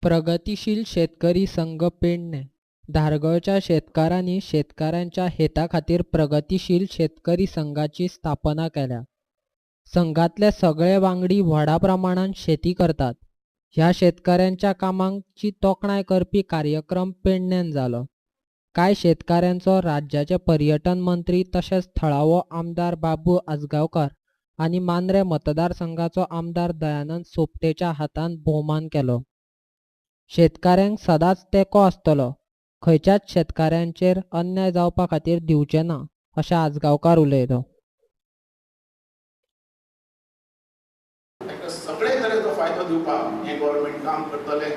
प्रगतीशील शेतकरी संघ पेडणें धारगळच्या शेतकारांनी शेतकारांच्या हेता खातीर प्रगतीशील शेतकरी संघाची स्थापना केल्या. संघातले सगळे वांगडी व्हडा प्रमाणान शेती करतात. ह्या शेतकऱ्यांच्या कामांची तोखणाय करपी कार्यक्रम पेडण्यां जालो. कांय शेतकारांचो राज्याचे पर्यटन मंत्री तशेंच थळावो आमदार बाबू आजगांवकार आनी मांद्रें मतदारसंघाचो आमदार दयानंद सोपटेच्या हातान भोवमान केलो. शेतकाऱ्यांक सदांच तेंको आसतलो, खंयच्याच शेतकाऱ्यांचेर अन्याय जावपा खातीर दिवचे ना अशें आजगांवकार उलयलो. सगळे तरेचो फायदो दिवपाक हें गव्हर्मेंट काम करतलें,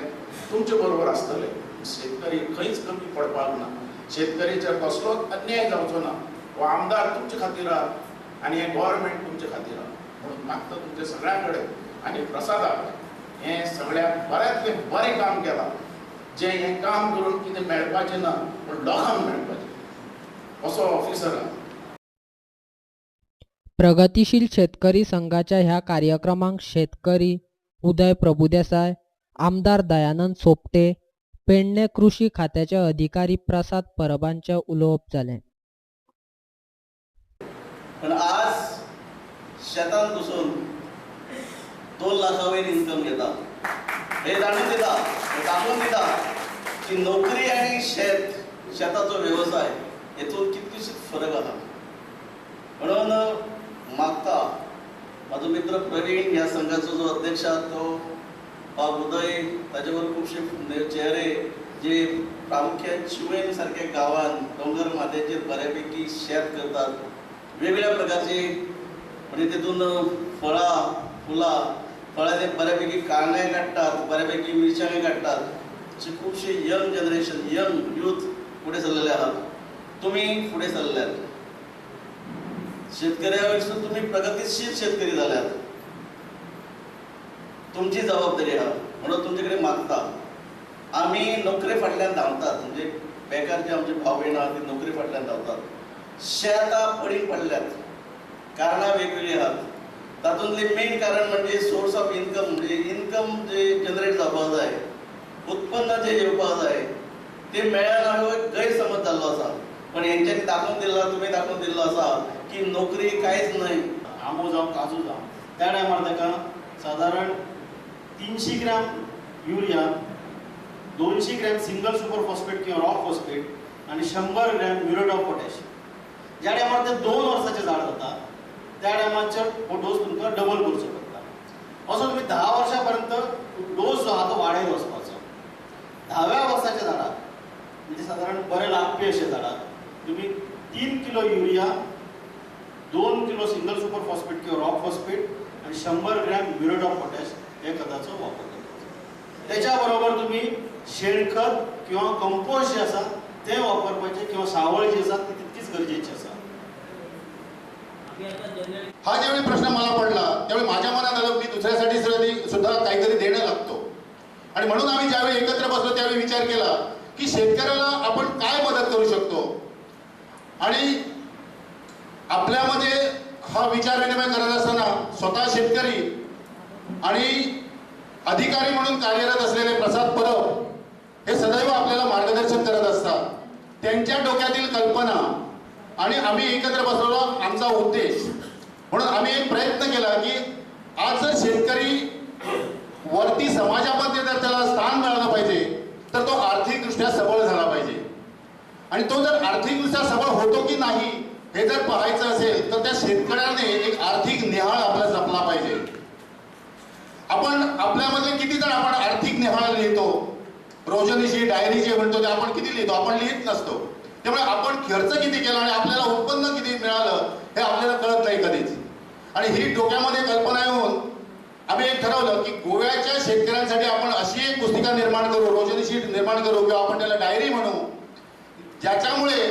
तुमचे बरोबर आसतलें. शेतकरी खंयच कमी पडपाक ना, शेतकरीचेर कसलोच अन्याय जावचो ना. हो आमदार तुमचे खातीर आनी हें गव्हर्मेंट तुमचे खातीर म्हणून मागता तुमचे सगळ्यां कडेन आनी प्रसादाक हें सगळ्याक बऱ्यांतलें बरें काम केलां. जें हें काम करून कितें मेळपाचें ना पूण लोकांक मेळपाचें असो ऑफिसर. प्रगतीशील शेतकरी संघाच्या ह्या कार्यक्रमाक शेतकरी उदय प्रभुदेसाय, आमदार दयानंद सोपटे, पेडणे कृषी खात्याचे अधिकारी प्रसाद परबांचे उलोवप जालें. पण आज शेतान बसून 2 लाखां वयर इन्कम घेता हे जाणून दिता, दाखोवन दिता की नोकरी आनी शेत, शेताचो वेवसाय हेतून कितकीशीच फरक आसा. म्हणून मागता म्हाजो मित्र प्रवीण ह्या संघाचो जो अध्यक्ष आसा तो बाब उदय, ताजे बरोबर खुबशे चेहरे जे प्रामुख्यान शिवेन सारक्या गांवान दोंगर माथ्याचेर बऱ्यापैकी शेत करतात, वेगवेगळ्या प्रकारचे म्हणजे तितून फळां फुलां फळां ते बऱ्यापैकी कांदे काडटात, बऱ्यापैकी मिरसांगे काडटात. अशे खुबशे यंग जनरेशन, यंग यूथ फुडें सरलेले आहात. तुमी फुडें सरल्यात शेतकऱ्या वयरसून तुमी प्रगतीशील शेतकरी जाल्यात, तुमची जबाबदारी आहा म्हणून तुमचे कडेन मागता. आमी नोकरे फाटल्यान धांवतात, म्हणजे बेकार जे आमचे भाव भयणां आहा ती नोकरी फाटल्यान धांवतात. शेतां पडींग पडल्यात, कारणां वेगवेगळीं आहात. तातूंतलें मेन कारण म्हणजे सोर्स ऑफ इन्कम, म्हणजे इन्कम जे जनरेट जावपाक जाय, उत्पन्न जें येवपाक जाय तें मेळना हो एक गैरसमज जाल्लो आसा. पण हेंच्यांनी दाखोवन दिल्लो, तुमी दाखोवन दिल्लो आसा की नोकरी कांयच न्हय. आंबो जावं काजू जावं त्या टायमार ताका सादारण 300 gram urea, 200 gram single super phosphate किंवा रॉक फॉस्फेट आनी 100 ग्रॅम म्युरेट ऑफ पोटॅश. ज्या टायमार ते 2 वर्साचें झाड जाता त्या टायमाचेर हो डोस तुमकां डबल करचो पडटा. असो तुमी 10 वर्सां पर्यंत डोस जो आहा तो वाडयत वचपाचो. 10व्या वर्साच्या झाडाक म्हणजे सादारण बरें लागपी अशें झाडाक तुमी 3 kilo urea, 2 kilo single super phosphate किंवा रॉक फॉस्फेट आनी 100 ग्रॅम म्युरेट ऑफ पोटॅश हे खताचो वापर करपाचो. त्याच्या बरोबर तुमी शेणखत किंवा कंपोस्ट जे आसा तें वापरपाचें किंवा सावळ जी आसा ती तितकीच गरजेची आसा. हा ज्यावेळी प्रश्न मला पडला त्यावेळी माझ्या मनात आलं मी दुसऱ्यासाठी सुद्धा काहीतरी देणं लागतो. आणि म्हणून आम्ही ज्यावेळी एकत्र बसलो त्यावेळी विचार केला की शेतकऱ्याला आपण काय मदत करू शकतो. आणि आपल्यामध्ये हा विचार विनिमय करत असताना स्वतः शेतकरी आणि अधिकारी म्हणून कार्यरत असलेले प्रसाद परब हे सदैव आपल्याला मार्गदर्शन करत असतात. त्यांच्या डोक्यातील कल्पना आणि आम्ही एकत्र बसलेलो आमचा उद्देश, म्हणून आम्ही एक प्रयत्न केला की आज जर शेतकरी वरती समाजामध्ये जर त्याला स्थान मिळालं पाहिजे तर तो आर्थिकदृष्ट्या सबळ झाला पाहिजे. आणि तो जर आर्थिकदृष्ट्या सबळ होतो की नाही हे जर पाहायचं असेल तर त्या शेतकऱ्याने एक आर्थिक निहाळ आपला जपला पाहिजे. आपण आपल्यामध्ये किती जण आपण आर्थिक निहाळ लिहितो, रोजनिशी डायरी जे म्हणतो ते आपण किती लिहितो? आपण लिहित नसतो. त्यामुळे आपण खर्च किती केला आणि आपल्याला उत्पन्न किती मिळालं हे आपल्याला कळत नाही कधीच. आणि ही डोक्यामध्ये कल्पना येऊन आम्ही एक ठरवलं की गोव्याच्या शेतकऱ्यांसाठी आपण अशी एक पुस्तिका निर्माण करू, रोजनिशी निर्माण करू किंवा आपण त्याला डायरी म्हणू, ज्याच्यामुळे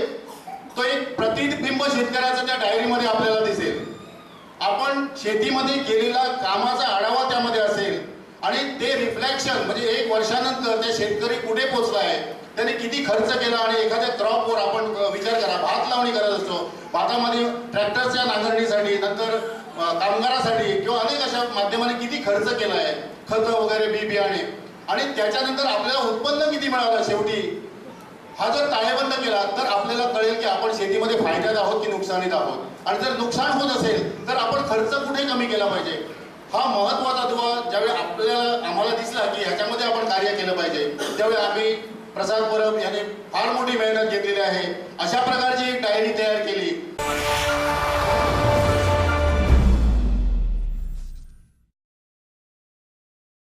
तो एक प्रतिबिंब शेतकऱ्याचा त्या डायरीमध्ये आपल्याला दिसेल. आपण शेतीमध्ये केलेला कामाचा आढावा त्यामध्ये असेल आणि ते रिफ्लेक्शन म्हणजे 1 वर्षानंतर त्या शेतकरी कुठे पोचला आहे, त्याने किती खर्च केला. आणि एखाद्या क्रॉपवर आपण विचार करा, भात लावणी करत असतो, भातामध्ये ट्रॅक्टरच्या नांगरणीसाठी, नंतर कामगारासाठी किंवा अनेक अशा माध्यमाने किती खर्च केला आहे, खतं वगैरे बी बियाणे. आणि त्याच्यानंतर आपल्याला उत्पन्न किती मिळालं शेवटी, हा जर ताळेबंद केला तर आपल्याला कळेल की आपण शेतीमध्ये फायद्यात आहोत की नुकसानीत आहोत. आणि जर नुकसान होत असेल तर आपण खर्च कुठे कमी केला पाहिजे, हा महत्त्वाचा दुवा ज्यावेळी आपल्याला आम्हाला दिसला की ह्याच्यामध्ये आपण कार्य केलं पाहिजे, त्यावेळी आम्ही प्रसाद परब यांनी फार मोठी मेहनत घेतलेली आहे. अशा प्रकारची